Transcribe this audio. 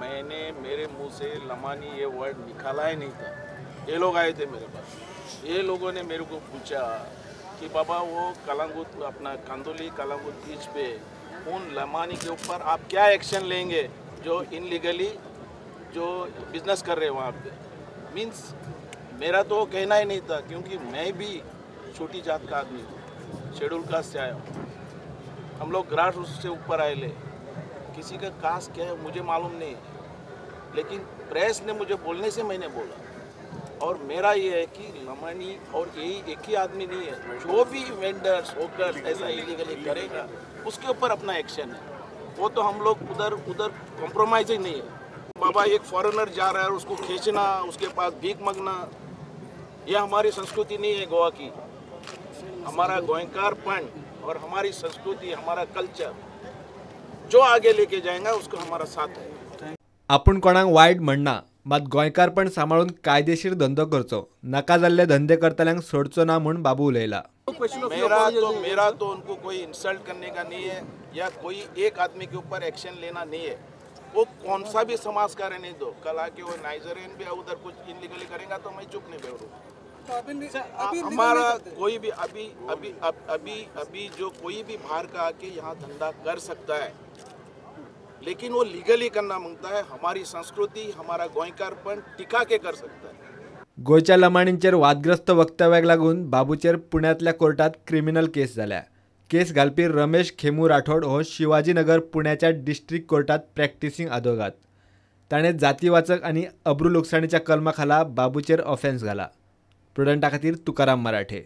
मैंने मेरे मुंह से लमानी ये वर्ड निकाला ही नहीं था। ये लोग आए थे मेरे पास, ये लोगों ने मेरे को पूछा कि बाबा वो कलंगुट अपना कांदोली कलंगुट बीच पे उन लमानी के ऊपर आप क्या एक्शन लेंगे जो इनलीगली जो बिजनेस कर रहे हैं वहाँ पे। मीन्स मेरा तो कहना ही नहीं था, क्योंकि मैं भी छोटी जात का आदमी हूँ, शेड्यूल कास्ट से आया हूँ, हम लोग ग्रास रूट से ऊपर आए ले, किसी का कास्ट क्या है मुझे मालूम नहीं है, लेकिन प्रेस ने मुझे बोलने से मैंने बोला। और मेरा ये है कि लमानी और यही एक ही आदमी नहीं है, जो भी वेंडर्स होकर्स ऐसा इलीगली करेगा उसके ऊपर अपना एक्शन है। वो तो हम लोग उधर उधर कॉम्प्रोमाइज ही नहीं है। बाबा एक फॉरेनर जा रहा है उसको खींचना, उसके पास भीख मांगना, यह हमारी संस्कृति नहीं है गोवा की। हमारा गोयकारपन और हमारी संस्कृति, हमारा कल्चर जो आगे लेके जाएगा उसको हमारा साथ है। आपूण कोणाक वायट म्हणना, मात गोंयकारपण सांबाळून कायदेशीर धंदो करचो, नाका जाल्ले धंदे करतल्यांक सोडचो ना म्हूण बाबू उलयला। मेरा तो उनको कोई इंसल्ट करने का नहीं है या कोई एक आदमी के ऊपर एक्शन लेना नहीं है। वो कौन सा भी समाज का रहने दो, कल आके वो नाइजीरियन भी उधर कुछ इनलीगली करेगा तो मैं चुप नहीं बैठूंगा। हमारा कोई भी अभी अभी अभी अभी जो कोई भी बाहर का आके यहाँ धंधा कर सकता है, लेकिन वो लीगली करना मांगता है। हमारी संस्कृति, हमारा गोयकारपण टिका के कर सकता है। गोंयच्या लमाणींचेर वादग्रस्त वक्तव्याक लागून बाबूचेर पुण्यांतल्या कोर्टात क्रिमिनल केस जाल्या। केस घालपी रमेश खेमू राठोड हो शिवाजीनगर पुण्याच्या डिस्ट्रिक्ट कोर्टात प्रॅक्टिसिंग आदोगाद। ताणें जातीवाचक आनी अब्रू लुकसाणीच्या कलमा खाला बाबूचेर ऑफेन्स घाला। प्रुडंटा खातीर तुकाराम मराठे।